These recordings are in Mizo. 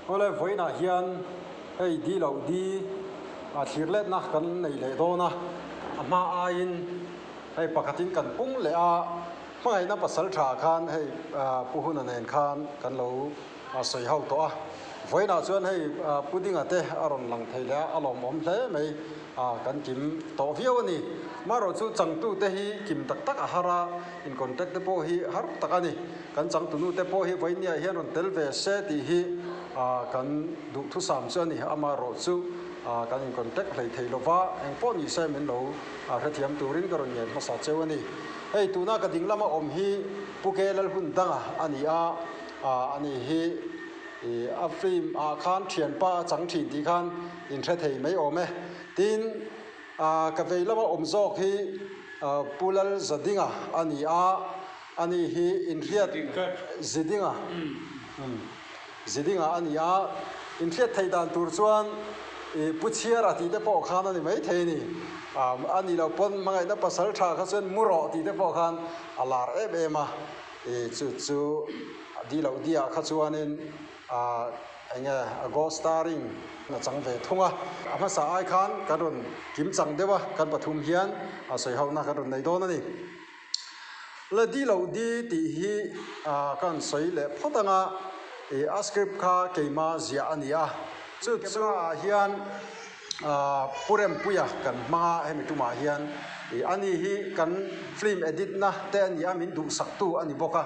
Awle vawiinah hian hei di loh di a thlir letna kan nei leh dawn a, a hma aiin hei pakhatin kan pung leh a, hmangaihna pasal tha khan hei Pu Huna nen khan kan lo sawi ho tawh a. Vawiinah chuan hei Pu Dinga te a rawn lang thei leh a, a lawmawm hle mai. Kan kim tawh viau a ni. Marawh chu changtute hi kim tak tak a har a, in contact te pawh hi har tak a ni. Kan changtunu te pawh hi vawinia hian rawn tel ve se tih hi kan duhthusam chu a ni. Amarawh chu kan in contact hlei thei lova, eng pawh ni se min lo hrethiam turin ka rawn ngen hmasa cheu a ni. Hei tuna ka ding lama awm hi Pu Ke Lalhundanga a ni a, ani hi a film ah khan thianpa a chang thin tih khan In hre thei mai awm e. Tin, ka vei lama awm zawk hi Pu Lal Zadinga a ni a, ani hi inhriat Zidinga Zidinga a ni a, inhriat theih dan tur chuan Pu Chhiara tih te pawh khan a ni mai thei a ni. A nih loh pawn hmangaihna pasal tha kha chuan mu rawh tih te pawh khan a lar em em a, chu chu di loh diah kha chuanin Ahh enge a ghost starring a chang ve thung a, a hmasa ai khan kan rawn kim chang deuh a, kan pathum hian a sawi ho na kan rawn nei dawn a ni. La di loh di tih hi ah ka han sawi leh phawt ang a, ih a script kha keima ziah a ni a, chu chu ah hian ah Pu Rempuia kan hmang a hemi tumah hian ih ani hi kan film edit na te a ni a, min duhsaktu a ni bawk a,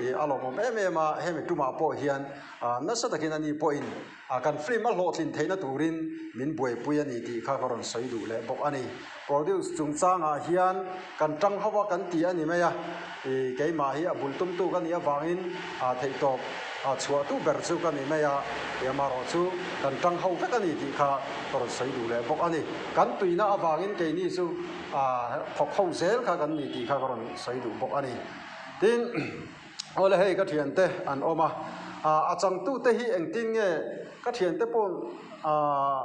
ih a lawmawm em em a, hemi tumah pawh hian ah nasa takin ani pawhin ah kan film a hlawhtlin theihna turin min buaipui a ni tih kha ka rawn sawi duh leh bawk a ni. Produce chungchangah hian kan tang ho a kan ti a ni mai a, ih keimah hi a bul tumtu ka nih avangin ah theihtawp ah chhuahtu ber chu ka ni mai a, ih amaherawh chu kan tang ho vek a ni tih kha ka rawn sawi duh leh bawk a ni. Kan tuina avangin keini chu ah thawk ho zel kha kan ni tih kha ka rawn sawi duh bawk a ni. Tin, awle hei ka thiante an awm a, ah a changtute hi engtin nge ka thiante pawh ah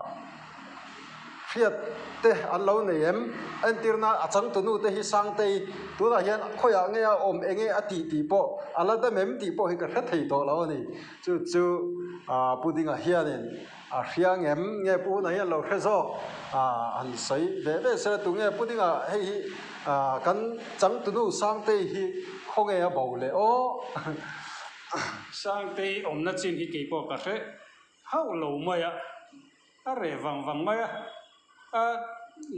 Hriat te an lo nei em? Entirna a changtunu te hi Sangtei tunah hian khawiah nge a awm enge a tih tih pawh a la dam em tih pawh hi ka hre thei tawh lo a ni. Chu chu Pu Dinga hianin a hria ngem nge Pu Huna hian lo hre zawk han sawi ve ve se la tunge Pu Dinga hei hi kan changtunu Sangtei hi khawnge a bo leh aw? Sangtei awmna chin hi keipawh ka hre hauh lo mai a. A reh vang vang mai a, a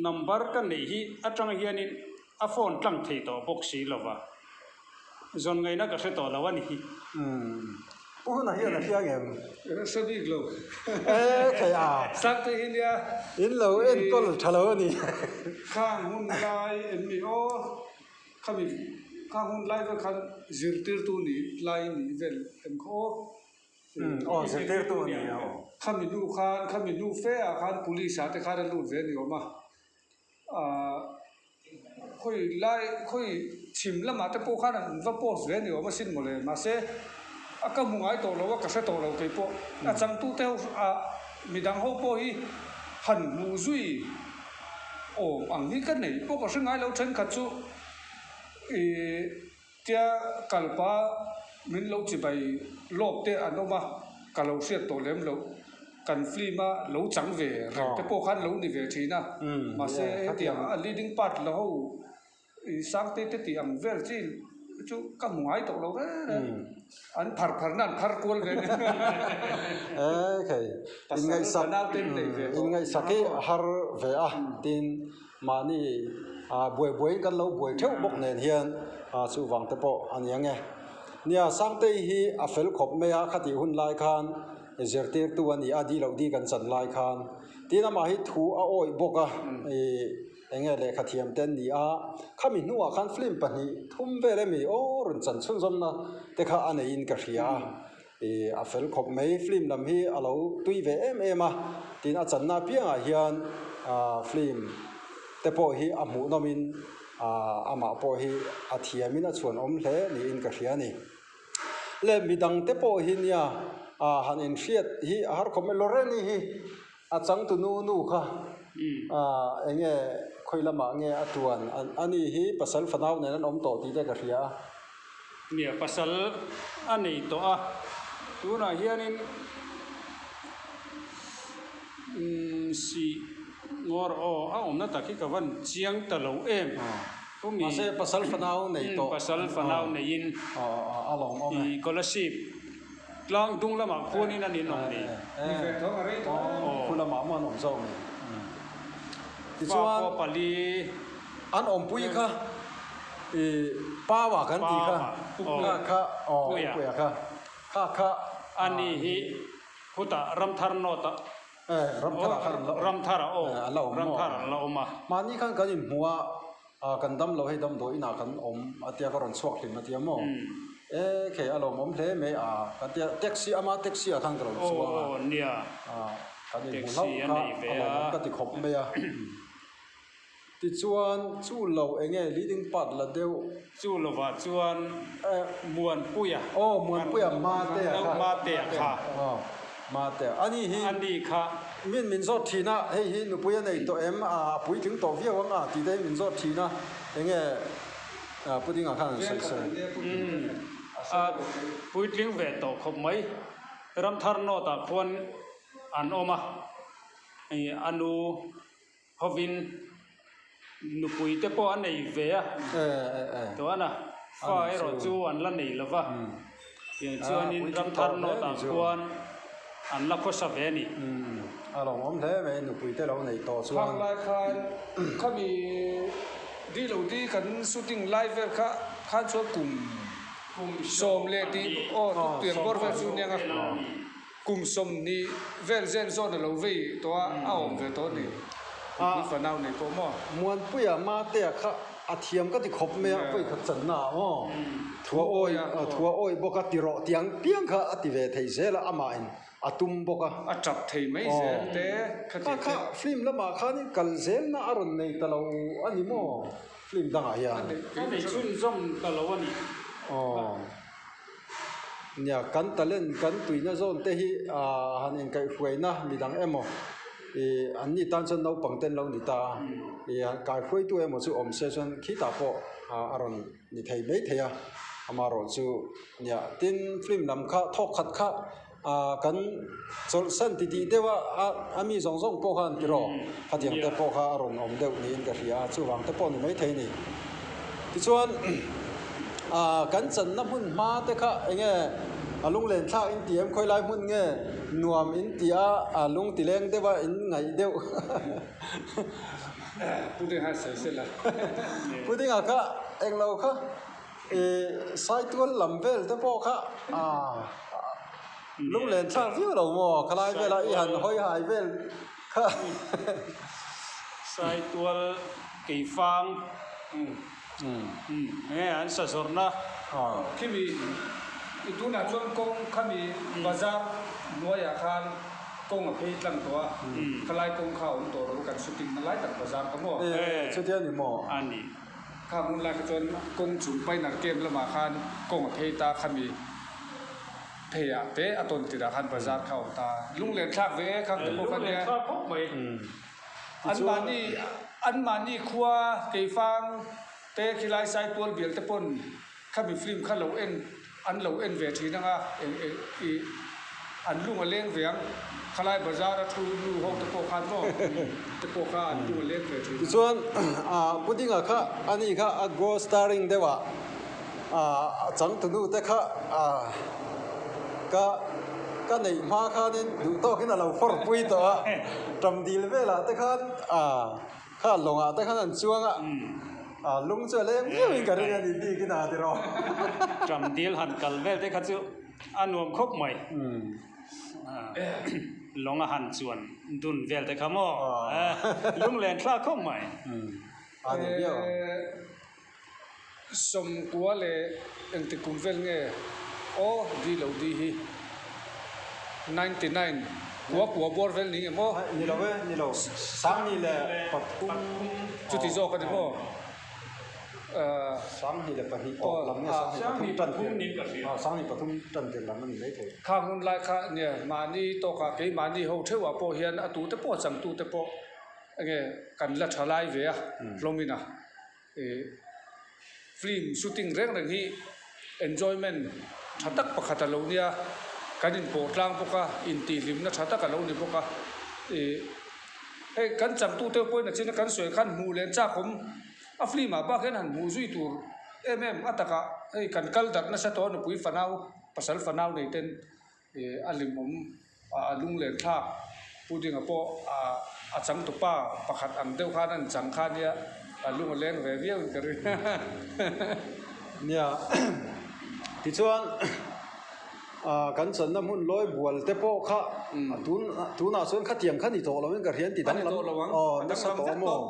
number ka neih hi atang hianin a phone tlang thei tawh bawk si lo va, zawn ngaihna ka hre tawh lo a ni hi. Umm, Pu Huna hian a hria ngem? Hre bik lo. E thei a. Sangte hi nia. In lo enkawl tha lo a ni. Khang hun lai em ni aw, khami khang hun lai vel khan zirtirtu nih lai nih vel em kha aw. Aw zirtirtu a ni a aw. Khami nu khan, khami nu fe ah khan police ah te khan a lut ve a ni awm a, ah khawi lai khawi chhim lamah te pawh khan an va post ve a ni awm asin mawle mahse a ka hmu ngai tawh lo a ka hre tawh lo kei pawh a changtu te ho ah midang ho pawh hi han hmuh zui awm ang hi ka nei pawh ka hre ngai lo thenkhat chu ih. Tia kalpa min lo chibai lawk te an awm a, ka lo hriat tawh lem loh. Kan film a lo chang ve reng te pawh khan lo ni ve thin a, mahse hetiang a leading part la ho Sangte te tih ang vel chi chu ka hmu ngai tawh lo reng reng. An phar pharna an phar kual ve nia. Pasal fanau te an nei ve tawh. Inngaihsak hi a har ve a, tin Mahni buai buaiin kan lo buai theuh bawk nen hian chuvang te pawh a ni ang e. Nia, Sangtei hi a fel khawp mai a, khatih hun lai khan zirtirtu a ni a, di loh di kan chan lai khan. Tin amah hi thu a awih bawk a, eng nge lehkha thiam te an ni a, khami hnuah khan film pahnih thum vel emi aw rawn chan chhunzawmna te kha a neiin ka hria a. Ih a fel khawp mai, film lam hi a lo tui ve em em a, tin a channa apiangah hian ah film te pawh hi a hmuh nawmin ah amah pawh hi a thiamin a chhuan awm hle niin ka hria a ni. Le midang te pawh hi nia ah han inhriat hi a har khawp mai, Lorraine-i hi a changtu nu nu kha ah eng nge khawi lamah nge a tuan ani hi pasal fanau nen an awm tawh tih te ka hria a. Nia pasal a nei tawh a, tunah hianin Si ngawr aw a awmna tak hi ka van chiang ta lo em. Humi Mahse pasal fanau nei tawh. Pasal fanau neiin a lawm awm e. I Kolasib tlang dung lamah khuanin an inawm ni. Ni ve tho a rei tawh. Khu lamah maw an awm zawk ni. Fa pawh pali. An awmpui kha i Paua kan tih kha. Kha kha aw Puia kha. Kha kha. Ani hi khutah Ramthar North ah Ramthar ah khan an la awm. Ramthar ah aw. An la awm maw? Ramthar an la awm a. Mahni khan kan inhmu a, kan dam lo hei damdawi inah kan awm a tia ka rawn chhuak hlim a tia maw? E khei a lawmawm hle mai a kan tia taxi ama taxi ah khan ka rawn chuang a. Aw nia. Kan inhmu hlauh kha a lawmawm ka ti khawp mai a. Tichuan, chu lo eng nge leading part la deuh? Chu lovah chuan Muanpuia. Aw, Muanpuia Matea kha. Matea kha. Aw, Matea. Ani hi. Ani kha. Min min zawt thin a, hei hi nupui a nei tawh em? A puitling tawh viau ang a tih te hi min zawt thin a, eng nge Pu Dinga khan an sawi sawi. Umm, a puitling ve tawh khawp mai. Ramthar North ah khuan an awm a, a nu. Hovin nupui te pawh a nei ve a, chuan a fa erawh chu an la nei lo va, tiang chuanin Ramthar North ah khuan an la khawsa ve a ni. A lawmawm hle mai nupui te lo neih tawh chuan. Khang lai khan khami di lo di kan shooting lai vel kha khan chuan kum 10 leh tih aw tuktiang bawr vel chu nia nga. Kum 20 vel zen zawn a lo vei tawh a, a awm ve tawh a ni. Nupui fanau nei pawh maw? Muanpuia Matea kha a thiam ka ti khawp mai a, vawi khat channa ah maw? Thua awi, thua awi bawk a ti rawh tiang piang kha a ti ve thei zel a, amahin a tum bawk a. A tap thei mai zel te kha ti Kha kha film lamah khanin kal zelna a rawn nei ta lo a ni maw? Film dangah hian. A nei chhunzawm ta lo a ni. Aw. Nia, kan talent, kan tuina zawn te hi han inkaihhruaina midang emaw ih an ni tan chuan naupang te an lo ni ta a, ih han kaihhruaitu emaw chu awm se chuan khitah pawh a rawn ni thei mai thei a, amaherawh chu nia tin film lam kha thawk khat kha kan chawlhsan titih deuh a a mi zawng zawng pawh khan tiraw khatiang te pawh kha a rawn awm deuh niin ka hria a chuvang te pawh ni maithei a ni. Tichuan kan channa hmun hma te kha eng nge a lunglen thlak in ti em khawi lai hmun nge nuam in ti a a lung ti leng deuh a in ngaih deuh Pudinga kha englo kha Ih Saitual lam vel te pawh kha ah lunglen thlak viau lo maw khalai vela i han hawi hai vel kha. Saitual keifang nge an sa zawrhna. Khimi i tunah chuan kawng khami bazar hnuaiah khan kawng a phei tlang tawh a, khalai kawng kha a awm tawh lo kan shooting na lai tak bazar kha maw. E chutia ni maw? A ni. Kha hmun lai kha chuan kawng chung Pioneer Camp lamah khan kawng a phei ta khami phei ah te a tawn tirah khan bazar kha a awm ta. Lunglen thlak ve e khang te pawh kha nia. Lunglen thlak khawp mai. An mahni an mahni khua Keifang te khilai Saitual bial te pawn khami film kha lo en An lo en ve thin anga eng eng i an lung a leng ve ang. Khalai bazar a thu nu ho te pawh khan maw te pawh kha an lung a leng ve thin ang. Tichuan Pu Dinga kha ani kha a go starring deuh ah a changtunu te kha ka ka neih hma khanin duh tawkin a lo fawr pui tawh a, Ṭamdil velah te khan Kha lawngah te khan an chuang a, a lung chu a leng viau in ka ring a ni bik in a ti rawh. Ṭam dil han kal vel te kha chu a nuam khawp mai. Lawng a han chuan dun vel te kha maw lung len thlak khawp mai. A ni viau. 90 leh engti kum vel nge aw di lo di hi 99 kua kua bawr vel ni nge maw? Ni lo e, ni lo. 2003. Chuti zawk a ni maw? 2002 tawp lam nge 2003 tan tir 2003 tan tir lam a ni maithei. Khang hun lai kha nia mahni tawkah keimahni ho theuhah pawh hian a tute pawh a changtute pawh enge kan la tha lai ve a hlawmin a. Film shooting reng reng hi enjoyment tha tak pakhat a lo nia, kan inpawh tlang bawk a, intihhlimna tha tak a lo ni bawk a. Hei kan changtute pawhin a chin a kan sawi khan hmuh leh chak awm a film ah bak hian han hmuh zui tur em em a takah hei kan kal darh nasa tawh a nupui fanau pasal fanau nei ten ih a hlimawm a lunglen thlak pudding ah pawh ah a changtupa pakhat ang deuh khan a inchang kha ania a lung a leng ve viau in ka ring. Nia tichuan ah kan channa hmun lawi bual te pawh kha a tun tunah chuan khatiang kha ni tawh lo in ka hria an ti danglam aw nasa tawh maw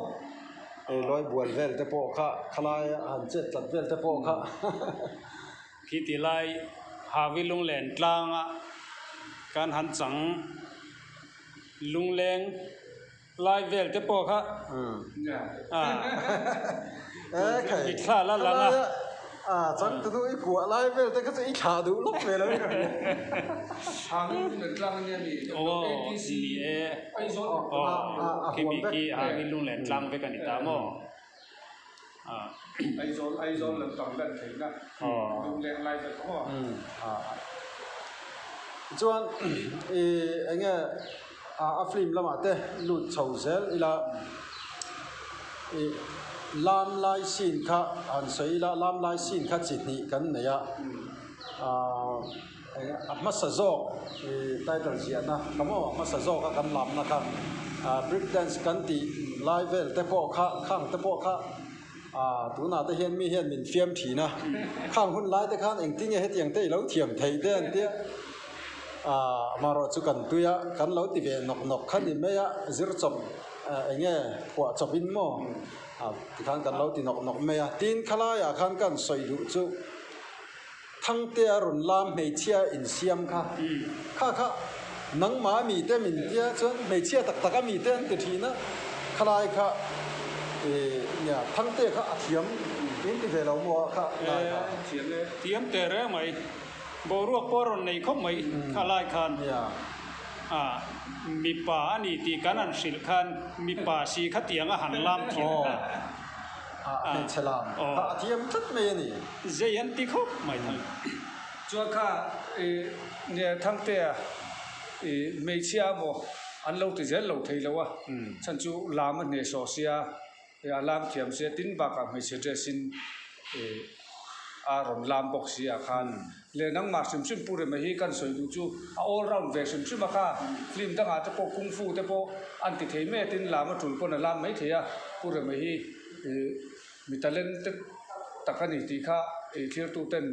hei lawi bual vel te pawh kha khalai a han chet tlat vel te pawh kha. Khi ti lai Havi lunglen tlanga kan han chang lungleng lai vel te pawh kha mitthla la lang a. Chang tu duh i kuah lai vel te kha chu i thlah duh lawk ve lo in ka hria. Havi lunglen tlang ania mi ATC Aizawl khi mi khi Havi lunglen tlang vek a ni ta maw. Aizawl Aizawl lampang lan theihna lungleng lai vek maw? Chuan i eng nge a film lamah te lut chho zel ila i lam lai scene kha han sawi ila lam lai scene kha chi hnih kan nei a A hmasa zawk i title ziahna ka maw a hmasa zawk a kan lamna kha ah break dance kan tih lai vel te pawh kha khang te pawh kha ah tunah te hian mi hian min fiam thin a khang hun lai te khan engtin nge hetiang te i lo thiam theih te an tia ah amaherawh chu kan tui a kan lo ti ve nawk nawk kha ni mai a zir chawp ah eng nge phuah chawp in maw ah tikhan kan lo ti nawk nawk mai a tin khalaiah khan ka han sawi duh chu. Thangtea rawn lam hmeichhia insiam kha kha kha nangmah mi te min tia chuan hmeichhia tak tak a mi te an ti thin a, khalai kha ih nia Thangtea kha a thiam in ti ve lo maw a kha lai kha. Thiam e. Thiam teh reng mai. Boruak pawh a rawn nei khawp mai khalai khan. A mipa a ni tih kan han hrilh khan mipa si khatiang a han lam thiam kha. A hmeichhe lam kha a thiam tlat mai a ni. Zei an ti khawp mai thang. Chuan kha i nia Thangtea i hmeichhia emaw an lo ti zel lo thei lo a, chhan chu lam a hnehsawh sia i a lam thiam sia tin bakah hmeichhe dress in i a rawn lam bawk si ah khan leh nangmah hrim hrim Pu Rema hi kan sawi duh chu a all round ve hrim hrim a kha film dangah te pawh kung fu te pawh an ti thei mai a tin lam a tul pawn a lam mai thei a Pu Rema hi ih mi talented tak a ni tih kha ih thirtu ten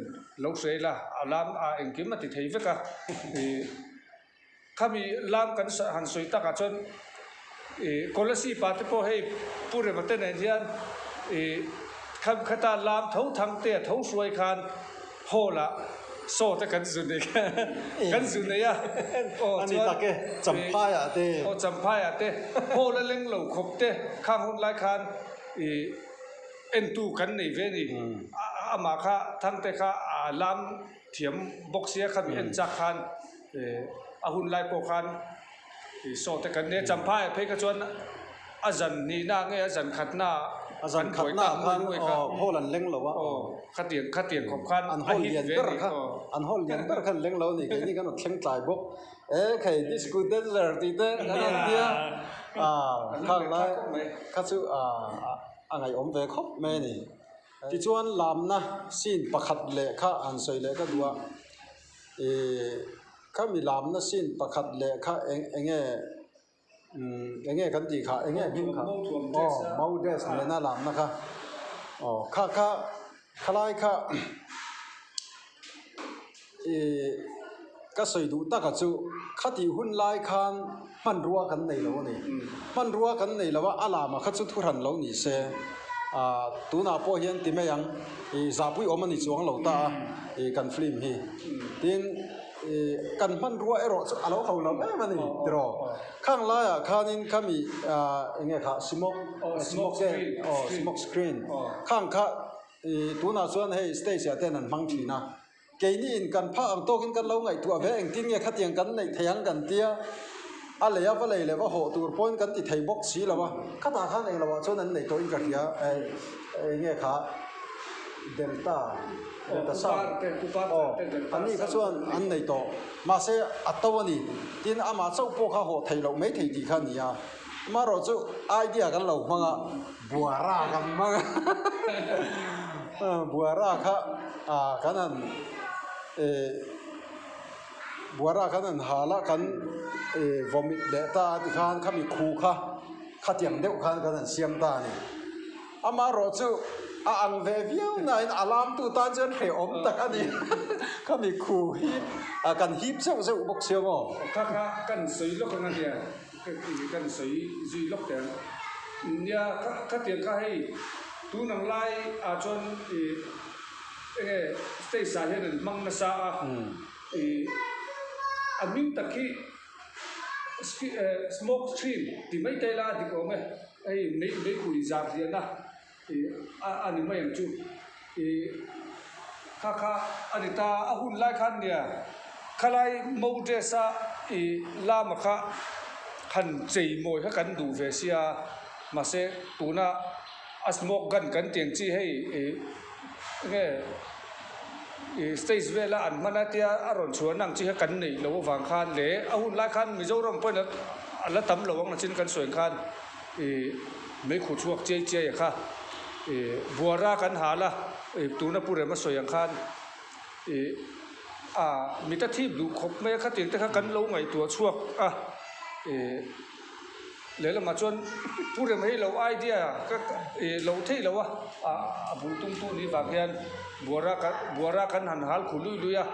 lo hre ila a lam a engkim a ti thei vek a ih. Khami lam kan han sawi takah chuan ih Kolasib ah te pawh hei Pu Rema te nen hian ih kham khata lam tho thang te a tho hruai khan hall ah saw te kan zu nei kan zu nei a aw chuan Champhai ah te aw Champhai ah te hall a leng lo khawp te khang hun lai khan ih entu kan nei ve a ni amah kha Thangte kha a lam thiam bawk sia khami en chak khan. A hun lai pawh khan saw te kan nia Champhai ah phei kha chuan a zan hnihna nge a zan khatna a zan khatna khan hall an leng lo a aw khatiang khatiang khawp khan an hall lian ber kha an hall lian ber kha an leng lo a ni keini kan rawn thleng tlai bawk e khei disco dancer tih te kan rawn tia a khang lai kha chu a a ngaihawm ve khawp mai a ni tichuan lamna scene pakhat leh kha han sawi leh ka duh a. Ih khami lamna scene pakhat leh kha eng eng nge umm eng nge kan tih kha eng nge hming kha aw mau dress nena lamna kha aw kha kha khalai kha ih ka sawi duh taka chu khatih hun lai khan hmanrua kan nei lo a ni hmanrua kan nei lo a a lamah kha chu thu hran lo ni se ah tunah pawh hian ti mai ang ih zahpui awm a ni chuang lo ta a ih kan film hi tin ih kan hmanrua erawh chu a lo ho lo em a ni tiraw khang laiah khanin khami ah eng nge kha smoke smoke aw smoke screen khang kha ih tunah chuan hei stage ah ten an hmang thin a. Keini in kan phah ang tawkin kan lo ngaihtuah ve, engtin nge khatiang kan neih thei ang kan tia, a lei a va lei leh va hawh tur pawhin kan ti thei bawk si lo a, khatah khan eng lohah chuan an neih tawhin ka hria, eng nge kha Delta, Delta Sound, aw anni kha chuan an nei tawh, mahse a to a ni, tin amah chauh pawh kha hawh theih loh mai thei tih kha a ni a. Amaherawh chu idea kan lo hmang a, buara kan hmang a, buara kha kan han eh buara kan han hal a, kan eh vawmit leh ta a tikhan khami khu kha khatiang deuh khan kan han siam ta a ni. Amaherawh chu a ang ve viau nain a lamtu tan chuan hrehawm tak a ni. Khami khu hi kan hip zeuh zeuh bawk sia maw? Kha kha kan sawi lawk ang a nia. Ka ti kan sawi zui lawk teh ang. Nia khatiang kha hei tun ang lai ah chuan ih enge stage ah hian an hmang nasa a ih a hming tak hi smoke screen ti mai te ila a dik awm e hei meikhui zar hliahna. Ih a a ni mai ang chu. Ih kha kha a ni ta a hun lai khan nia khalai mo dress a ih lama kha han chei mawi kha kan duh ve sia mahse tuna a smoke gun kan tih ang chi hei ih enge ih stage vela an hman a tia a rawn chhuahna ang chi kha kan neih loh avang khan leh a hun lai khan Mizoram pawhin a la tam lo ang achin kan sawi ang khan. Ih meikhu chhuak chiai chiai a kha ih buara kan hal a ih tuna pu rem a sawi ang khan ih a mit a thip duh khawp mai a khatiang te kha kan lo ngaihtuah chhuak a ih lehlamah chuan pu rem hei lo idea ka ih lo theih lo a a bul tum tu ni vang hian buara kan buara kan han hal khu lui lui a.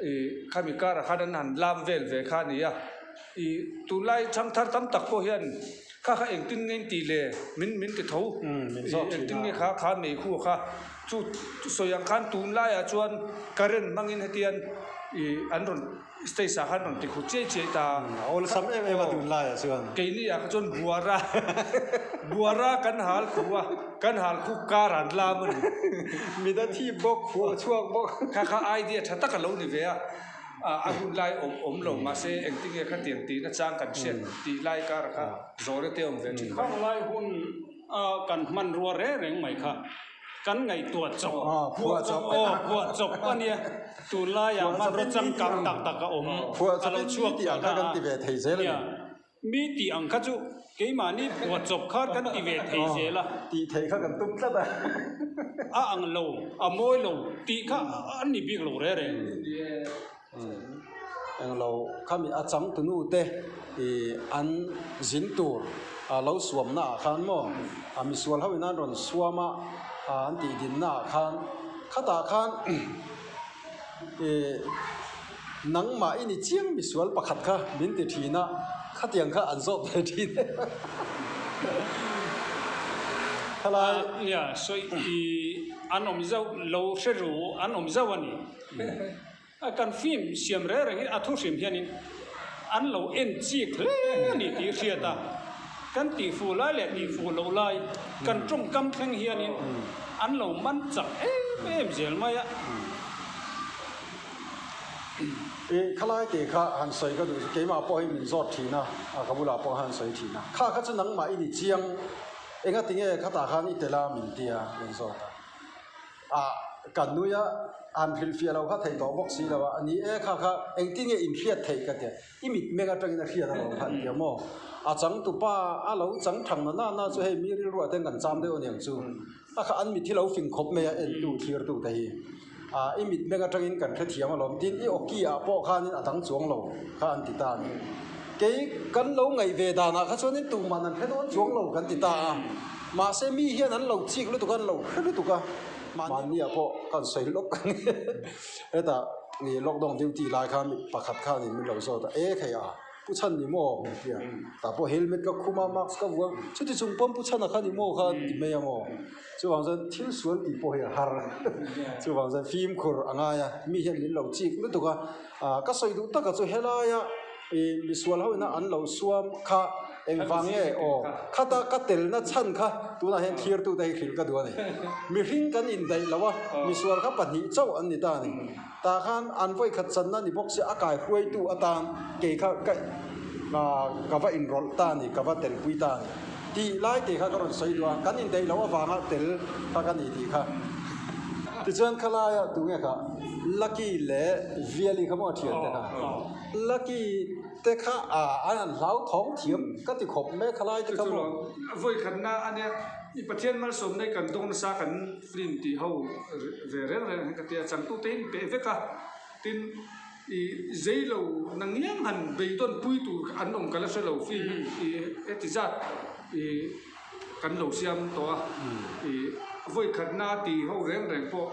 Ih khami karah khan an han lam vel ve kha a ni a, ih tunlai thangthar tam tak pawh hian kha kha engtin nge in tih le min min ti tho, ih engtin nge kha kha meikhu kha chu sawi ang khan tunlaiah chuan current hmangin hetian ih an rawn stage ah khan rawn ti khu chiai chiai ta a. Awlsam em em a tunlaiah chuan. Keini ah kha chuan buara buara kan hal khu a. Kan hal khu kar an lam a ni. Mit a thip bawk, khuh a chhuak bawk. Kha kha idea tha tak a lo ni ve a, a hun lai awm awm lo mahse engtinge khatiang tihna chang kan hriat tih lai kar kha zawhna te awm ve thin. Khang lai hun a kan hmanrua reng reng mai kha kan ngaihtuah chawp. Phuah chawp. Aw phuah chawp a nia. Tunlaiah hmanrua changkang tak tak a awm. Phuah chawpin mi tih ang kha kan ti ve thei zel a ni. Mi tih ang kha chu keimahni phuah chawp kha kan ti ve thei zel a. Tih theih kha kan tum tlat a. A ang lo, a mawi lo tih kha a ni bik lo reng reng. Eng lo khami a changtunu te ih an zin tur a lo suamna ah khan maw a misual ho in an rawn suam a an tih dinna ah khan khatah khan Ih, nangmah i ni chiang misual pakhat kha min ti thin a, khatiang kha an zawt ve thin e. Khalai. Nia, sawi i an awm zauh lo hre ru an awm zauh a ni. Kan film siam reng reng hi a thu hrim hianin an lo en chik hle a ni tih hriat a, kan tihfuh lai leh tihfuh loh lai kan tawngkam thleng hianin an lo man chak em em zel mai a. I khalai tih kha han sawi ka duh chu keimah pawh hi min zawt thin a, ka bulah pawh han sawi thin a, kha kha chu nangmah i ni chiang engatinge khatah khan i tel a min tia min zawt a. Ah, kan nui a, han hrilhfiah lo kha thei tawh bawk si lo a, ni e kha kha engtin nge inhriat theih ka tia, i mitmeng atangin a hriat alawm kha an tia maw? A changtupa a lo chang thang na na na chu hei mi rilruah ten kan cham deuh aniang chu, a kha an mit hi lo fing khawp mai a entu thlirtu te hi, ah i mitmeng atangin kan hrethiam alawm tin i awki ah pawh khanin a dang chuang lo kha an ti ta a ni. Kei kan lo ngaih ve danah kha chuanin tuman an hre dawn chuang lo kan ti ta a. Mahse mi hian an lo chik lutuk a, an lo hre lutuk a, mahni ah pawh kan sawi lawk ang e. Hetah ih lockdown duty lai khan mi pakhat khanin min lo zawt a, e khei a, Pu Chhan ni maw? min ti a, tah pawh helmet ka khum a, mask ka vuah a, chuti chung pawn Pu Chhana kha ni maw kha ti mai ang aw. Chuvang chuan thil sual tih pawh hi a har, chuvang chuan fimkhur a ngai a, mi hian min lo chik lutuk a, ah ka sawi duh taka chu helaia ih misual ho ina an lo suam kha engvang nge aw khata ka telna chhan kha tunah hian thirtute hi hrilh ka duh a ni. Mihring kan indaih lo a, misual kha pahnih chauh an ni ta a ni. Tah khan an vawikhat channa ni bawk se a kai hruaitu atan kei kha ka ka va inrawlh ta a ni, ka va telpui ta a ni. Tih lai te kha ka rawn sawi duh a, kan indaih loh avanga tel kha ka ni tih kha. Tichuan khalaia tunge kha Lucky leh Viali kha maw a thiante kha? Lucky. te kha an han hlauthawng thiam ka ti khawp mai a khalai te kha maw. Vawi khatna a nia, i Pathian malsawmna i kan dawng nasa kan film tih ho ve reng reng ang hi ka tia, changtute in peh vek a, tin i zei lo nangiang han beidawn pui tur an awm ka la hre lo film hi i heti zat i kan lo siam tawh a, i vawi khatna tih ho reng reng pawh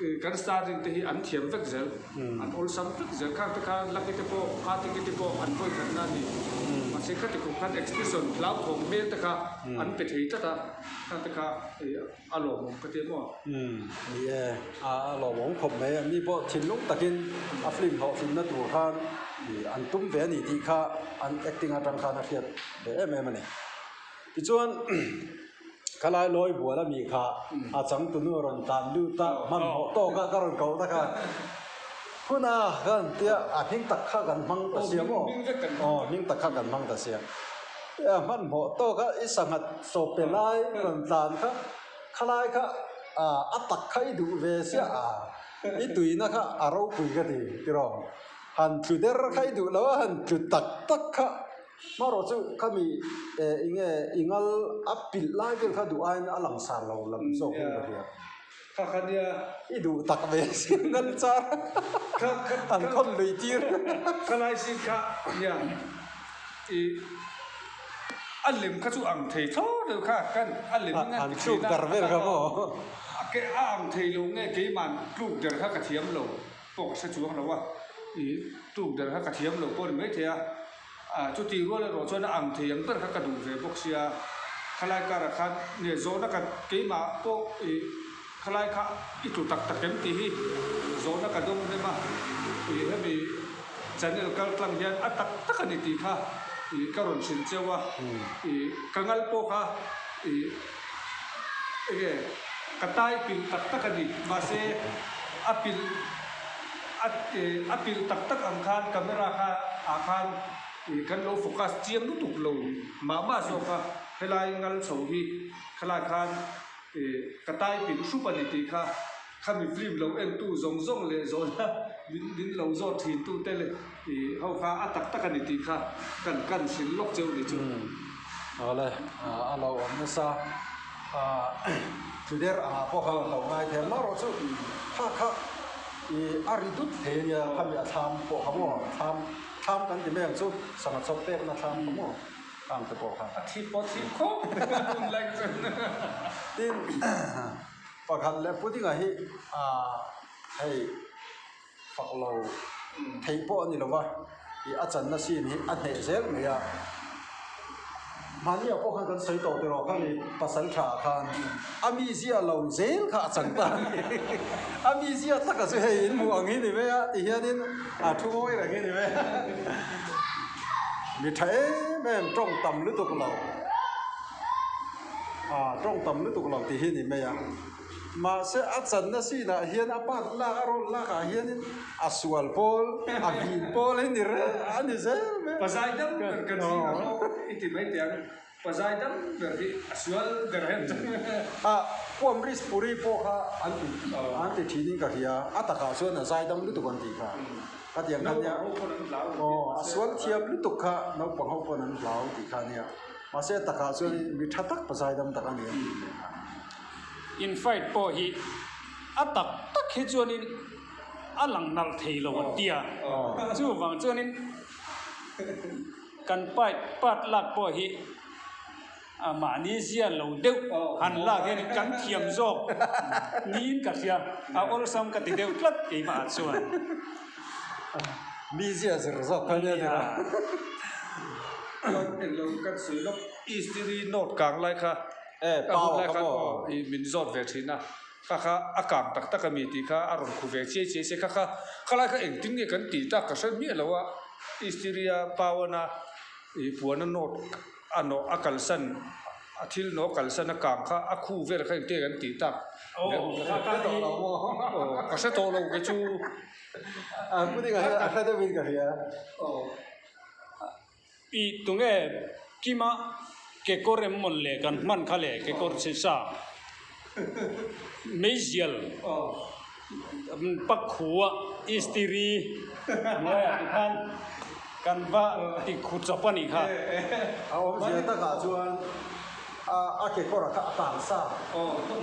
i kan starring te hi an thiam vek zel, an awlsam vek zel khang te kha Lucky te pawh Kartiki te pawh an vawi khatna a ni, mahse khati kum khan expression hlauthawng hmel te kha an pe thei tlat a, khang te kha i a lawmawm ka ti a maw? Ni e, a lawmawm khawp mai, an ni pawh thinlung takin a film hlawhtlinna tur khan i an tum ve a ni tih kha an acting atang khan a hriat ve em em a ni. Tichuan khalai lawi bual a mi kha a changtunu a rawn tlan lut a, hmanhmawh tawk a ka rawn koh ta kha hun a ka rawn tia a hming tak kha kan hmang ta sia maw? Aw hming tak kha kan hmang ta sia. Hmanhmawh tawk a i sanghat sawp pe lai rawn tlan kha khalai kha a tak kha i duh ve sia a i tuina kha a ropui ka ti tiraw han tlu der kha i duh lo a han tlu tak tak kha. Hmarawh chu khami enge i ngal a pilh lai vel kha duh aiin a langsar lo lam zawk in ka hria. Kha kha nia. I duh tak ve si ngal char an khawn lui tir. Kha lai sin kha nia i a lem kha chu ang thei thlawt lo kha kan a lem in an ti thin a. An tluk der vel kha maw. A ang thei lo nge keiman tluk der kha ka thiam lo. Pawh ka hre chuang lo a, i tuk der kha ka thiam lo pawh a ni maithei a, chutih rual erawh chuan a ang thei ang ber kha ka duh ve bawk sia, khalai karah khan nge zawhna ka keimah pawh i khalai kha i tlu tak tak em tih hi zawhna ka dawng hnem a, i hemi channel kal tlang hian a tak tak a ni tih kha i ka rawn hrilh cheu a, i ka ngal pawh kha i. Enge ka tai pilh tak tak a ni, mahse a pilh a a pilh tak tak ang khan camera kha ah khan ih kan lo focus chiang lutuk lo mah mah zawk a, helai ngal chho hi khalai khan ih ka tai pilh hrup a ni tih kha Khami film lo entu zawng zawng leh zawhna min min lo zawt thin tu te leh i ho kha a tak tak a ni tih kha kan kan hrilh lawk cheu ni chu. Awle a lo awm nasa thu der angah pawh kha lo ngai thei a marawh chu kha kha i a ri dut thei a nia khami a thlam pawh kha maw thlam thlam kan ti mai ang chu sangha chawp pekna thlam kha maw khang te pawh kha. A thip pawh thip khawp tunlai chuan. Tin. Pakhat leh pudding-ah hi aah hei fak lo theih pawh a ni lo va, ih a channa scene hi a hneh zel mai a. Mahniah pawh khan kan sawi tawh tiraw kha mi pasal tha ah khan a mizia lo zel kha a chang ta a ni. A mizia taka chu hei in hmuh ang hi ni mai a ti hianin a thu ngawi reng hi ni mai a. Mi tha em em tawng tam lutuk lo. Ah tawng tam lutuk lo tih hi ni mai a. Mahse a channa sinah hian a part lak a role lak ah hianin a sual pawl a vin pawl hi ni reng a ni zel mai a. Pazai dam ber kan zingah pawh i ti mai teh ang. Pazai dam ber hi a sual ber hem chu. Ah Puamris Puri pawh kha an ti an ti thin in ka hria a takah chuan a zai dam lutuk an tih kha. Khatiang kha nia. Naupang ho pawn an hlau. Aw a sual thiam lutuk kha naupang ho pawn an hlau tih kha nia. Mahse a takah chuan mi tha tak pazaidam tak a ni a tih leh a. In fight pawh hi a tak tak hi chuanin a lang nalh thei lo an ti a, chuvang chuanin kan pipe part lak pawh hi a mahni zia lo deuh han lak hianin kan thiam zawk niin ka hria, a awlsam ka ti deuh tlat keimah ah chuan. Mi zia zir zawk kha nia nia. Chuan englo kan sawi lawk Eastiri North kang lai kha a hun lai khan aw i min zawt ve thin a, kha kha a kang tak tak a mi tih kha a rawn khu ve chiai chiai se kha kha khalai kha engtin nge kan tih tak ka hre miah lo a, Eastiri-a Pawana i puana North a nawh a kalsan a thil nawh a kalsan a kang kha a khu vel kha engtin nge kan tih tak ka hre tawh lo kei chu. A hre deuhin ka hria. I tunge Kima kekawr em mawn le kan hman kha le kekawr chhe sa meizial pak khu a istiri hnuaiah tikhan. Kan va ti khu chawp a nih kha. A awmzia takah chuan a kekawr kha a kang sa,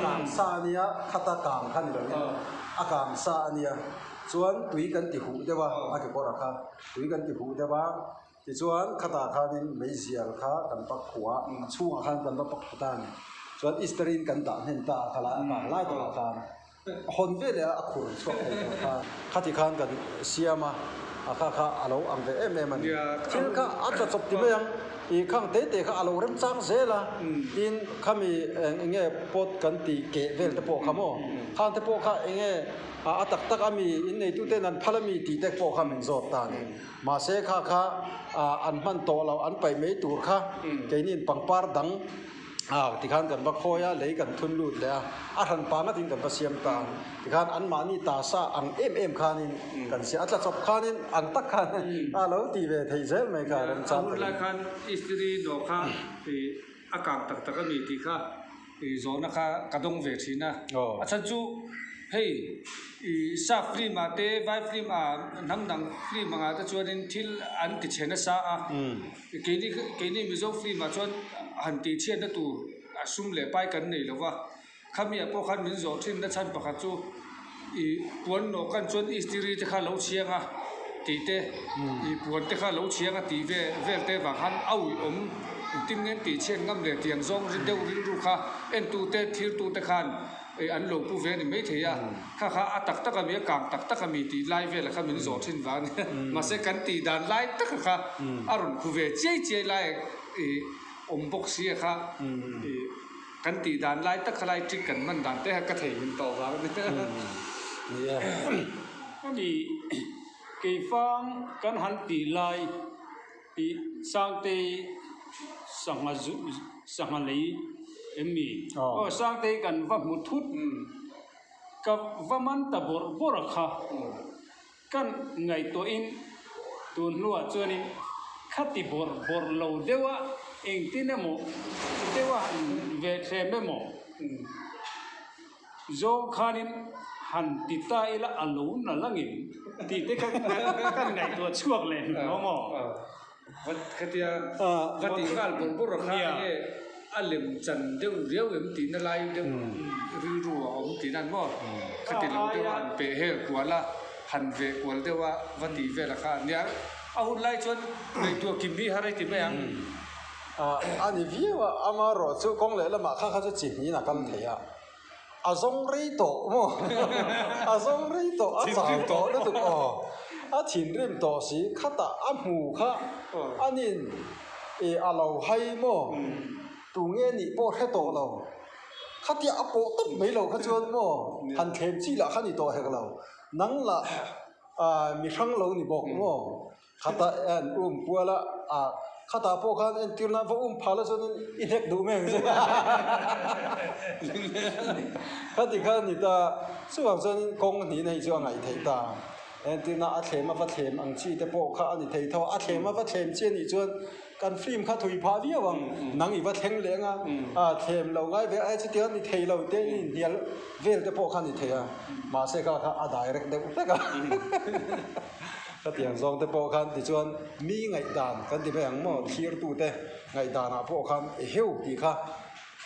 kang sa a nia, khata kang kha ni lovin a kang sa a nia. Chuan tui kan ti huh deuh a, a kekawr kha tui kan ti huh deuh a, tichuan khatah khanin meizial kha kan pak khuh a, a chhungah khan kan va pak khuh ta a ni. Chuan Easter-in kan dah hnem ta a khalai a kang lai takah khan. Hawn ve leh a a khur chhuak thei tur kha. Khati khan kan siam a, a kha kha a lo ang ve em em a ni. Thil kha a tla chawp ti mai ang, ih khang te te kha a lo remchang zel a, tin khami eng nge pot kan tih keh vel te pawh kha maw, khang te pawh kha eng nge a tak tak a mi inneitu ten an phal a mi tih te pawh kha min zawt ta a ni. Mahse kha kha an hman tawh loh an paih mai tur kha keiniin pangpar dang, A tikhan kan va khawi a, lei kan thun lut leh a, a hran pa ngatin kan va siam ta. Tikhan anmahni ta sa ang em em khanin kan siam, a tla chawp khanin ang tak khan a lo ti ve thei zel mai kha remchang takin. A hun lai khan Istiri nawh kha a kang tak tak a ni tih kha zawhna kha ka dawng ve thin a. A chhan chu hei sap film ah te vai film ah hnam dang film angah te chuanin thil an ti chhe nasa a. Keini keini Mizo film ah chuan han tih chhiatna tur a sum leh pai kan nei lo va, khami ah pawh khan min zawh thin na chhan pakhat chu ih puan nawh kan chuan istiri te kha lo chhiang a tih te ih puan te kha lo chhiang a tih ve vel te vang khan a uih awm engtin nge an tih chhiat ngam leh tiang zawng deuh rilru kha entu te thirtu te khan Ei an lo pu ve a ni maithei a, kha kha a tak tak a mi a kang tak tak a mi tih lai velah kha min zawh thin vang a nia. Mahse kan tih dan lai taka kha a rawn khu ve chiai chiai lai ih awm bawk si a kha ih kan tih dan lai tak kha lai trick kan hman dan te kha ka theihnghilh tawh vang a nia. Nia. Ani keifang kan han tih lai Ih Sangtei sangha zu sangha lei em mi? Aw Sangtei kan va hmu thut ka va man ta bawrh bawrh a kha kan ngaihtuahin tun hnuah chuanin khati bawrh bawrh lo deuh a engtin emaw deuh a han ve thlem emaw Zawng khanin han ti ta ila a lo na langin tih te kha kan ngaihtuah chhuak leh hnu lo maw? Khatia va tih nghal bawrh bawrh a kha enge a lem chan deuh riau em tihna lai deuh rilru a awm tihna an maw? Khati lo deuh a han peh hel kual a, han veh kual deuh a va tih vel a kha nia a hun lai chuan ngaihtuah kim hi har a ti mai ang. A ni viau a, amaherawh chu kawng leh lamah kha kha chu chi hniin a kal thei a, a zawng rei tawh maw, a zawng rei tawh, a chau tawh lutuk aw, a thinrim tawh si, khatah a hmu kha anin ih a lo hai maw, tunge nih pawh hre tawh lo, khatia a pawh tawp mai lo kha chuan maw, han thlem chi lah kha ni tawh hek lo, nang lah mi hrang lo ni bawk maw. Khata an um kual a, ah khatah pawh khan entir nan va um phah la chuan i hnek duh mai ang che. Khati kha a ni ta, chuvang chuan kawng hnih na hi chu a ngaih theih ta. Entirna a thlem a va thlem ang chi te pawh kha a ni thei tho a, a thlem a va thlem chi a nih chuan kan film kha thui phah viau ang, nang i va thleng leh ang a, ah thlem lo ngai ve ai chuti a ni thei lo te i inhnial vel te pawh kha a ni thei a, mahse kha kha a direct deuh hlek a. Khatiang zawng te pawh khan tichuan mi ngaihdan kan ti mai ang maw thlirtute ngaihdanah pawh khan e heu tih kha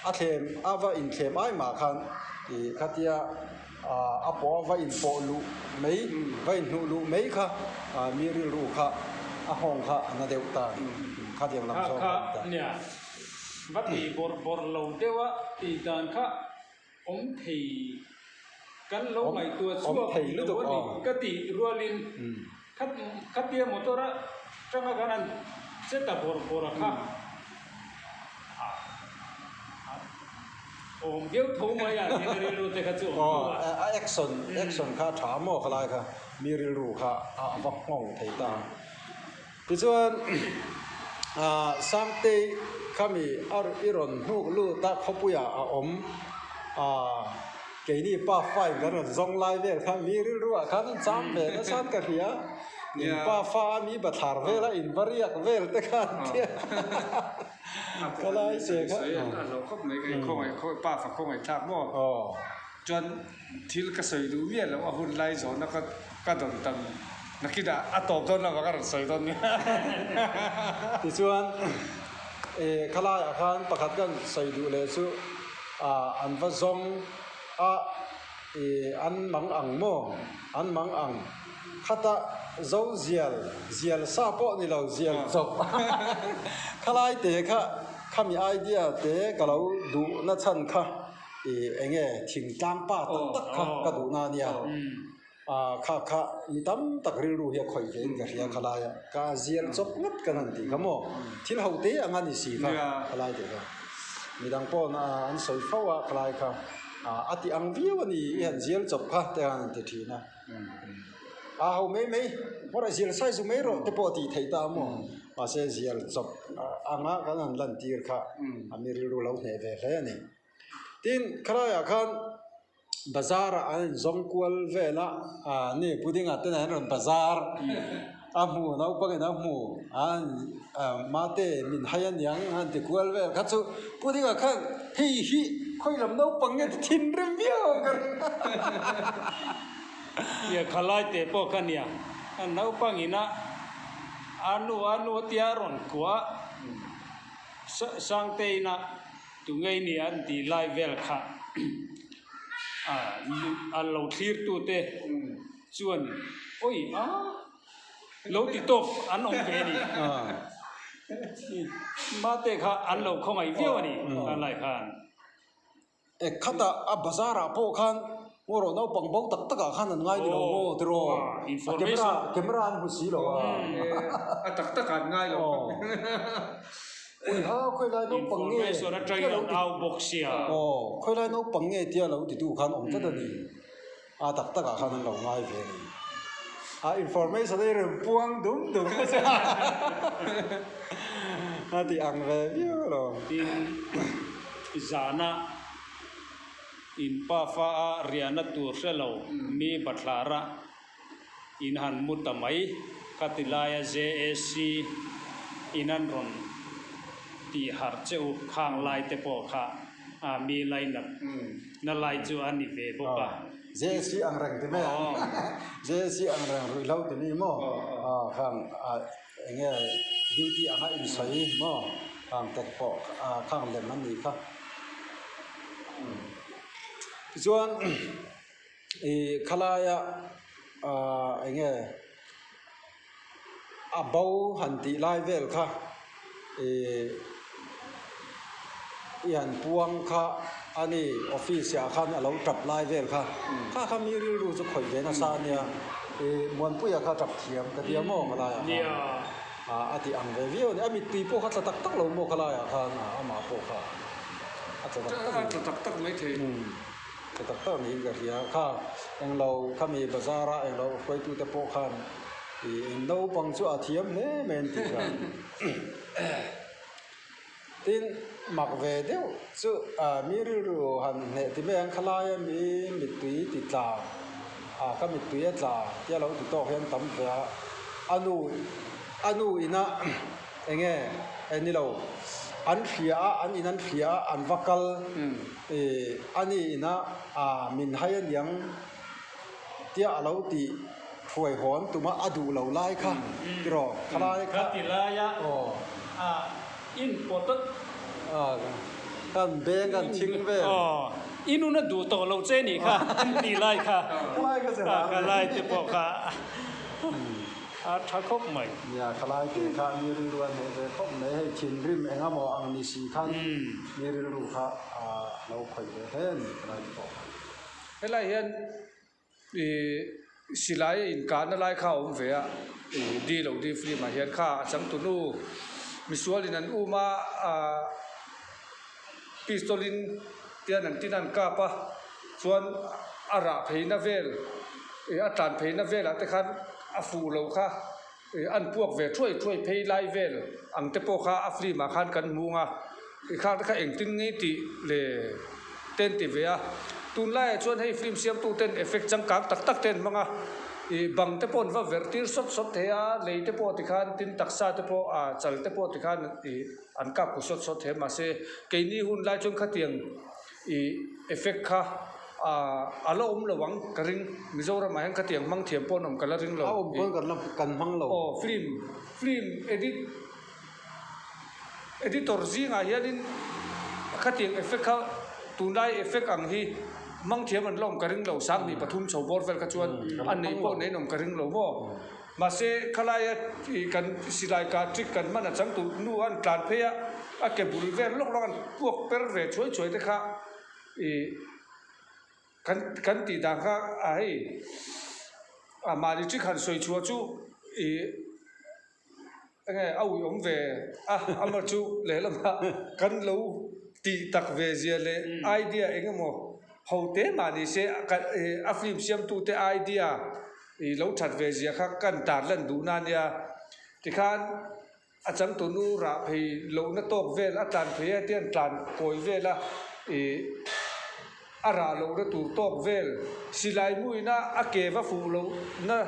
a thlem a va inthlem ai mah khan ih khatia ah a pawh a va inpawh luh mai va inhnuh luh mai kha ah mi rilru kha a nghawng kha a na deuh ta khatiang lam zawng kha nia va ti bawrh bawrh lo deuh a tih dan kha Awm thei kan lo ngaihtuah chhuak lo a ni ka tih rualin khatia motor a tanga khan an che ta bawrh bawrh a kha awm viau tho mai a mi rilru te kha chu awm tho a. A action action kha a tha maw khalai kha mi rilru kha a va nghawng thei ta. Tichuan, Sangtei khami a i rawn hnuk lut a, khawpuiah a awm a, keini pa fain kan rawn zawng lai vel kha mi rilruah khan an cham ve nasa ka hria, in pa fa a mi bathlar vela in va riak vel te khan tia ka lai che kha. A hlauh khawp mai ka pa fa khawngaih thlak maw? Chuan thil ka sawi duh miah loh a hun lai zawhna ka dawn tam. Nakinah a tawp dawn lo vang a rawn sawi dawn nia. Tichuan khalaiah khan pakhat kan sawi duh leh chu an va zawng a an mang ang maw? An mang ang. Khata zo zial, zial sa pawh ni lo, zial chawp khalai te kha khami idea te ka lo duh na chhan kha enge thingtlang pa tak tak kha ka duh na nia. Kha kha mi tam tak rilru hi a khawih ve in ka hria khalai a, ka zial chawp ngat kan han tih kha maw, thil ho te ang a ni si kha khalai te kha. Midang pawh an sawi fo a khalai kha a ti ang viau a ni i han zial chawp kha te khan an ti thin a. A ho mai mai, hmawrh a zial sai zu mai rawh te pawh a tih theih ta maw, mahse zial chawp anga kan han lantir kha a mi rilru lo hneh ve hle a ni. Tin, khalaiah khan bazar ah an inzawm kual vel a, ah ni pudding ah ten an rawn bazar a hmu naupang in a hmu an mate min hai aniang an ti kual vel kha chu pudding ah khan hei hi khawi lam naupang nge ti thinrim viau ang ka ring Nia khalai te pawh kha nia naupang ina a nu a nu tia rawn kuah Sangteina Tungei ni an tih lai vel kha a lo thlirtute chuan awi a lo ti tawk an awm ve a ni. Mate kha an lo khawngaih viau a ni a lai khan. Khatah a bazar ah pawh khan maw rawh naupang bo tak tak ah khan an ngai ni lo maw tiraw a camera camera an hmu si lo a. A tak tak ah an ngai lo. Ui ha khawi lai naupang nge tia lo ti aw khawi lai naupang nge tia lo ti tu khan awm tlat a ni a tak tak ah khan an lo ngai ve a ni a information hi rawn puang dum dum a ti ang ve viau lo. Tin zana in pafa a riahna tur hre lo mi bathlara In han mu ta mai ka ti laia JAC in an rawn tih harh che u khang lai te pawh kha a mi lainat na lai chu a ni ve bawk a. JAC ang reng ti mai ang. JAC ang reng ruihhlo ti mi maw khang eng nge duty anga insawi maw khang te pawh khang lem an nih kha. Tichuan. Ih khalaia ah eng nge a bo han tih lai vel kha ih i han puang kha a ni office ah khan a lo tap lai vel kha kha kha mi rilru chu khawih ve nasa a nia ih Muanpuia kha tap thiam ka tia maw khalaiah khan ah a tih ang ve viau a ni a mittui pawh kha tla tak tak lo maw khalaiah khan amah pawh kha a tla tak tak a ni. A tla tak tak maithei. Tha tak tak niin ka hria. Kha englo khami bazar a englo hruaitute pawh khan ih eng naupang chu a thiam hle mai an tih kha. Tin mak ve deuh chu ah mi rilru han hneh ti mai ang khalai a mi mittui ti tla ah ka mittui a tla tia lo ti tawk hian tam ve a a nu a nu ina eng nge ni lo an hria a an in an hria a an va kal. Ih a ni ina ah min hai aniang tia a lo tih hruai hawn tuma a duh lo lai kha tiraw khalai kha Ka ti lai a aw ah in pawt a ah kan beng kan thing vel aw i nun a duh tawh lo che nih kha an ti lai kha khalai kha che ah khalai te pawh kha A tha khawp mai. Nia, khalai te kha mi rilru a hneh ve khawp mai. Hei thinrim eng emaw ang ni si khan mi rilru kha a lo khawih ve hle a ni khalai te pawh kha. Helai hian ih silai a inkahna lai kha a awm ve a, ih di lo di film ah hian kha a changtunu misualin an um a, ah pistol in tian an tin a an kap a, chuan a rah pheina vel ih a tlan pheina velah te khan a fuh loh kha ih an puak ve thuai thuai phei lai vel ang te pawh kha a film ah khan kan hmung a ih khang te kha engtin nge tih leh te an ti ve a tunlaiah chuan hei film siamtu ten effect changkang tak tak te an hmang a ih bang te pawh an va verh tir sawt sawt thei a lei te pawh tikhan tin taksa te pawh ah chal te pawh tikhan ih an kap ku sawt sawt thei a mahse keini hun lai chuan khatiang ih effect kha. A la awm lo ang ka ring. Mizoramah hian khatiang hmang thiam pawh an awm ka la ring lo. A awm pawn kan la kan hmang lo. Aw film film edit editor zingah hianin khatiang effect kha tunlai effect ang hi hmang thiam an la awm ka ring lo. 2003 chho bawr vel kha chuan a nei pawh nei an awm ka ring lo maw. Mahse khalaia kan silai kah trick kan hman a changtu nu an tlan phei a, a ke bul vel lawk lawk an puak per ve chhuai chhuai te kha. Ih kan kan tih dan kha a hei a mahni trick han sawi chhuah chu ih enge a ui awm ve a amah chu lehlamah kan lo tih tak ve zia leh idea eng emaw ho te mah ni se a film siamtu te idea ih lo that ve zia kha kan tar lan duhna a nia tikhan. A changtunu rah phei lohna tawk vel a tlan phei a tian tlan kawi vel a ih a rah lohna tur tawk vel silai muina a ke va fuh lohna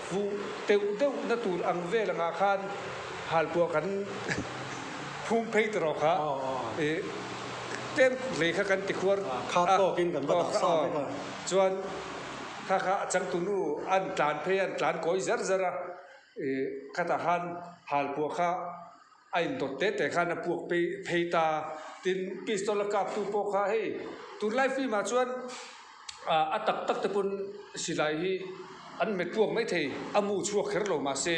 fuh teuh deuh na tur ang vel angah khan halpuah kan phum phei ta rawh kha ih tlem hlei kha kan ti khuar a chuan kha kha a changtunu an tlan phei a an tlan kawi zar zar a. Ih khatah khan halpuah kha a indawt te te khan a puak phei phei ta tin pistol a kap tu pawh kha hei tunlai film ah chuan ah a tak tak te pawn silai hi an hmet puak mai thei a mu chhuak kher lo mahse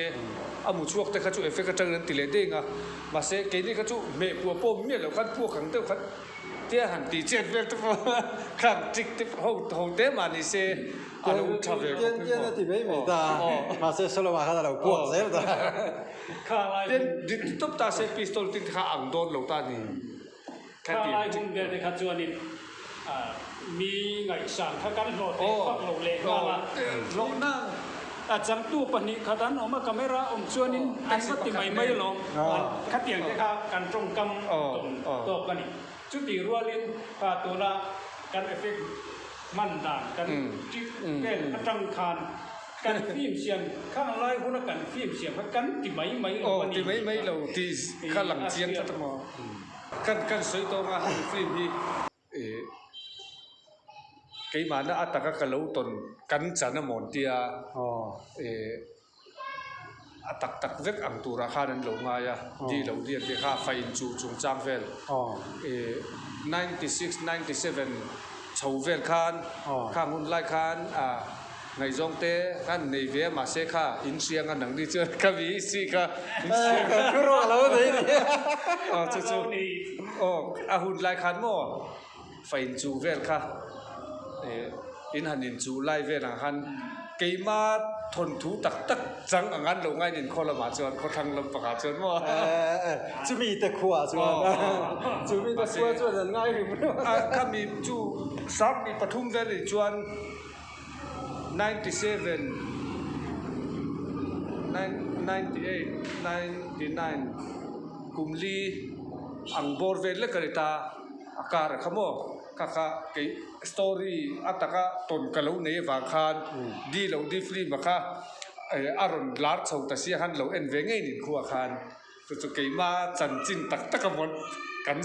a mu chhuak te kha chu effect atangin an ti leh deng a mahse keini kha chu hmeh puah pawh miah loh khan puak ang deuh khan tia han tih chet vel te pawh khang trick te ho ho te mah ni se. A lo tha ve khawp hi maw? Ti mai mai ta. Mahse Solomon khan a lo puak zel ta. Tin dik tawp ta se pistol tin kha ang dawn lo ta ni. Kha lai hun vel te kha chuanin mi ngaihsan kha kan hlawh teh vak lo leh nghal a. Hlawhna. A changtu pahnih khat an awm a, camera awm chuanin an va ti mai mai alawm. Khatiang te kha kan tawngkam tawn tawk a ni. Chutih rualin kha tuna kan effect hman dan kan trick vel atang khan kan film siam khang lai huna kan film siam kha kan ti mai mai lo a ni. Aw ti mai mai lo tih kha lang chiang tlat a maw. Kan kan sawi tawng a hemi film hi ih keimahna a taka ka lo tawn kan chan a mawn tia ih A tak tak vek ang turah khan an lo ngai a, di lo dian tih kha fa inchuh chungchang vel ih 96, 97 chho vel khan khang hun lai khan ah ngaihzawng te khan nei ve a mahse kha in hriang a nangni chuan ka mi i si kha in hriang a aw chu chu aw a hun lai khan maw fa inchuh vel kha ih in han inchuh lai vel ang khan keima thawnthu tak tak chang ang an lo ngain inkhaw lamah chuan khawthlang lam pakah chuan maw chumi te khuaah chuan chumi te khua chuan an ngai hrim hrim a khami chu 23 vel nih chuan 97 98 99 kum li ang bawr vel lek a ni ta. A kar a kha maw? Kha kha kei story a taka tawn ka lo nei avang khan di lo di film a kha a rawn lar chho ta sia khan lo en ve ngei nin khuaah khan chu chu keima chanchin tak tak a mawn kan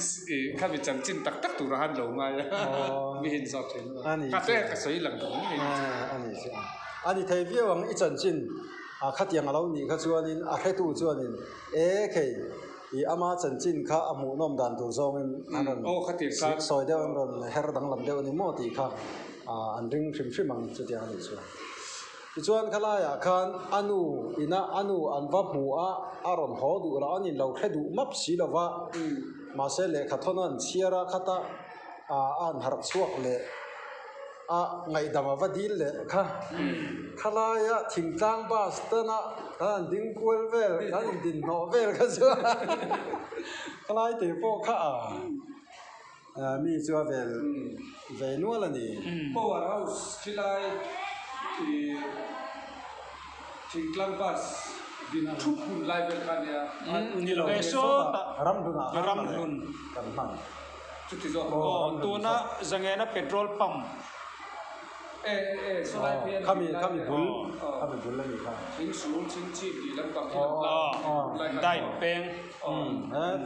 khami chanchin tak tak turah khan lo ngai a mi hin zawk thin a kha te ka sawi lang duh ngei a ni chu a ni thei viau ang i chanchin a khatiang a lo nih kha chuanin a hretu chuanin e khei I ama chanchin kha a hmuhnawm dan tur zawngin an rawn sawi deuh an rawn her danglam deuh a ni maw tih kha an ring hrim hrim ang chutiang a nih chuan. Tichuan khalaiah khan a nu ina a nu an va hmu a, a rawn haw duh lo, an inlo hre duh map si lo va, mahse lehkha thawn an chhiar a khata a an harh chhuak leh a ngaihdam a va dil leh kha khalaia thingtlang bus tana kan han ding kual vel kan in din hnawh vel kha chu khalai te pawh kha a mi chu a vel ve nual a ni. Power house khilai ih thingtlang bus din thup hun lai vel kha nia. Ni lo ve sawtah Ramhlunah Ramhlun kan hman. Chuti zawk Aw tuna Zangena petrol pump. E e e sawlai phei a Khami khami bul khami bul a nih kha. Thing sul thing chhip tih lampang khi lam tlang lai kha. Dait peng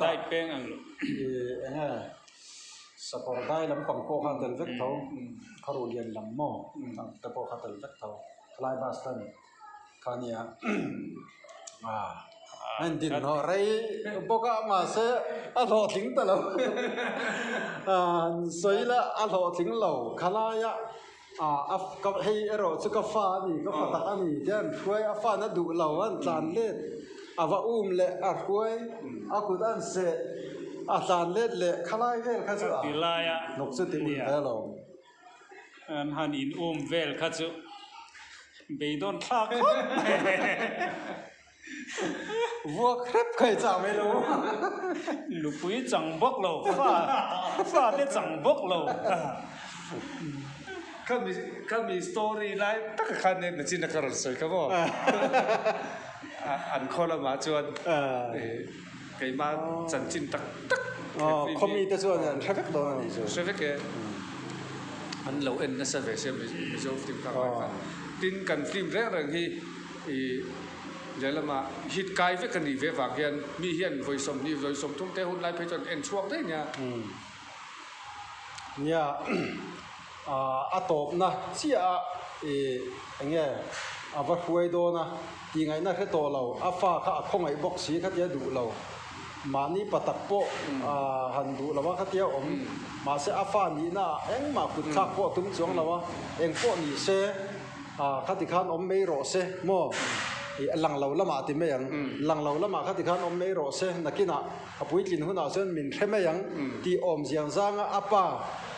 dait peng ang lo. I eng nge. Sakawr dai lampang pawh kha a tel vek tho, khaw ruh lian lam maw te pawh kha a tel vek tho, khalai bus stand kha a nia ah a in din hnawh rei bawk a mahse a hlawhtling ta lo ah sawi ila a hlawhtling lo khalaia ah a hei erawh chu ka fa a ni ka fa tak a ni tia an hruai a fa na duh lo a an tlan let a va um leh a hruai a kut a an seh a tlan let leh khalai vel kha chu a hnawk chu ti un ve lo. An han in um vel kha chu beidawn thlak khawp mai. Vuak hrep kha i chah mai lo. Nupui chang bawk lo, fa fa te chang bawk lo. Khami khami story lai taka khan e nachin a ka rawn sawi kha maw. An khaw lamah chuan keimah chanchin tak tak Khaw mite chuan an hre vek dawn a nih chu. Hre vek e. An lo en nasa ve sia Mizo film kha ngai khan. Tin kan film reng reng hi I lehlamah hit kai vek a nih ve vang hian mi hian vawi 20 vawi 30 te hun lai phei chuan en chhuak daih nia. Nia a tawpna chiah a i eng nge a va hruai dawn a tih ngaihna hre tawh lo a fa kha a khawngaih bawk si khatia duh lo mahni pa tak pawh han duh lo a khatia awm mahse a fa nihna ah engmah kut thlak pawh a tum chuang lo a eng pawh ni se. Ah khati khan awm mai rawh se maw? Ih a lang lo lamah ti mai ang. Lang lo lamah khati khan awm mai rawh se nakinah a puitlin hunah chuan min hre mai ang tih awm ziang zanga a pa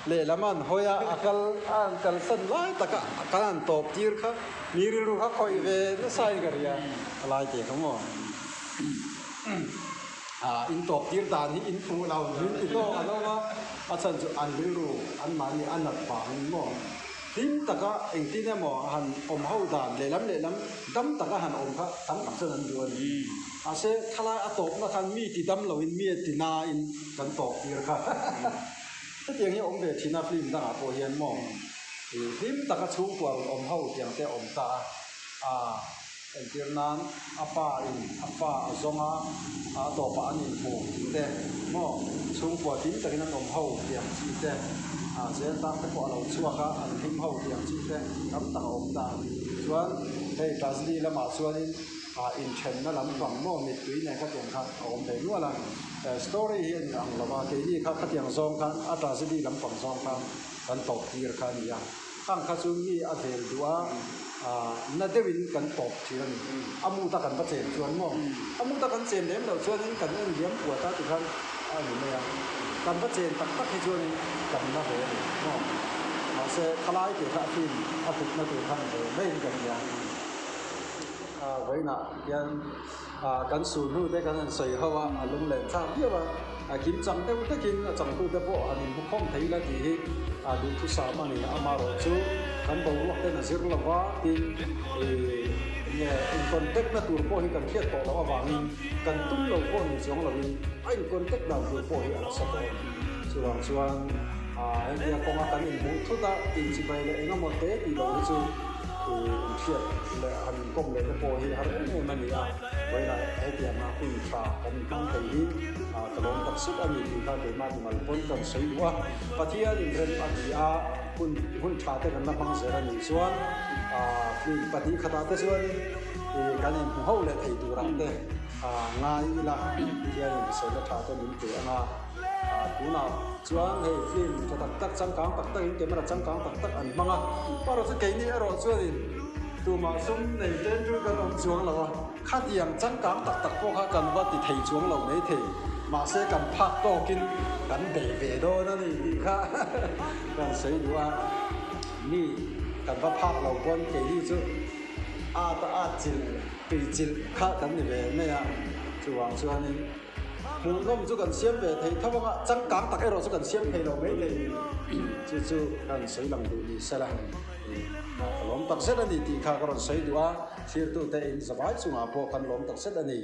lehlam a an hawi a, a kal a an kalsan lai taka kan han tawp tir kha mi rilru kha khawih ve nasa in ka ria a lai teh kha maw? Ah in tawp tir dan hi in fuh lo min ti tawk an awm a, a chhan chu an rilru anmahni a nat vangin maw? Hlim taka engtin emaw han awm ho dan lehlam lehlam dam taka han awm kha tam tak chuan an duh a ni. Mahse thalai a tawpna khan mi ti dam loin mi a ti nain kan tawp tir kha. Hetiang hi a awm ve thin a film dangah pawh hian maw hlim taka chhungkua rawn awm ho tiang te a awm ta a. Entir nan a pa in a fa a zawng a, a tawpah an inhmu tih te maw chhungkua kim takin an awm ho tih ang chi te, ah zel tan te pawh a lo chhuak a, an hlim ho tih ang chi te tam tak a awm ta. Chuan hei tragedy lamah chuanin ah inthenna lampang maw mittui nen khatiang kha a awm ve nual a, story hi a ni ang lo va, keini kha khatiang zawng khan a tragedy lampang zawng khan kan tawp tir kha a ni a. Khang kha chu mi a vel duh a, na deuhin kan tawp thin a ni. A mut a kan va chen chuan maw? A mut a kan chen lem loh chuanin kan en liam puat a tikhan a ni mai a. Kan va chen tak tak hi chuanin kan na ve a ni maw? Mahse thalai tih kha a film a hlutna tur khan ve maiin ka hria. Vawiinah hian kan sul hnu te kan han sawi ho a, a lunglen thlak viau a, a kim chang deuh hlekin a changtute pawh han inhmukhawm thei ila tih hi a duhthusam a ni. Amaherawh chu kan boruak ten a zir lo va, tin nge in contact na tur pawh hi kan hriat tawh loh avangin kan tum lo pawh ni chuang loin a in contact dan tur pawh hi a nasa tawh a ni. Chuvang chuan hetia kawnga kan inhmuh thut a, inchibai leh engemaw te tih loh hi chu inhriat leh han inkawm leh te pawh hi har em em a ni a, vawiinah hetianga hun tha kan inhmang thei hi ka lawm tak zet a ni tih kha keimah mimal pawn kan sawi duh a, Pathian inrem a ti a, hun hun tha te kan la hmang zel a nih chuan film pahnih khatah te chuanin kan inhmu ho leh thei turah te ngai ila Pathianin hriselna tha te min pe ang a. Tunah chuan hei film tha tak tak changkang tak takin camera changkang tak tak an hmang a, erawh chu keini erawh chuanin tumah sum nei tlem chu kan awm chuang lo a, khatiang changkang tak tak pawh kha kan va ti thei chuang lo maithei, mahse kan phak tawkin kan bei ve dawn a ni tih kha kan sawi duh a, mi kan va phak lo pawn keini chu at a at chilh tui chilh kha kan ni ve mai a, chuvang chuanin. Hmuhnawm chu kan siam ve thei tho ang a, changkang tak erawh chu kan siam thei lo mai thei chu chu kan sawi lang duh ni sela ka lawm tak zet a ni tih kha ka rawn sawi duh a, thirtute in zavai chungah pawh kan lawm tak zet a ni.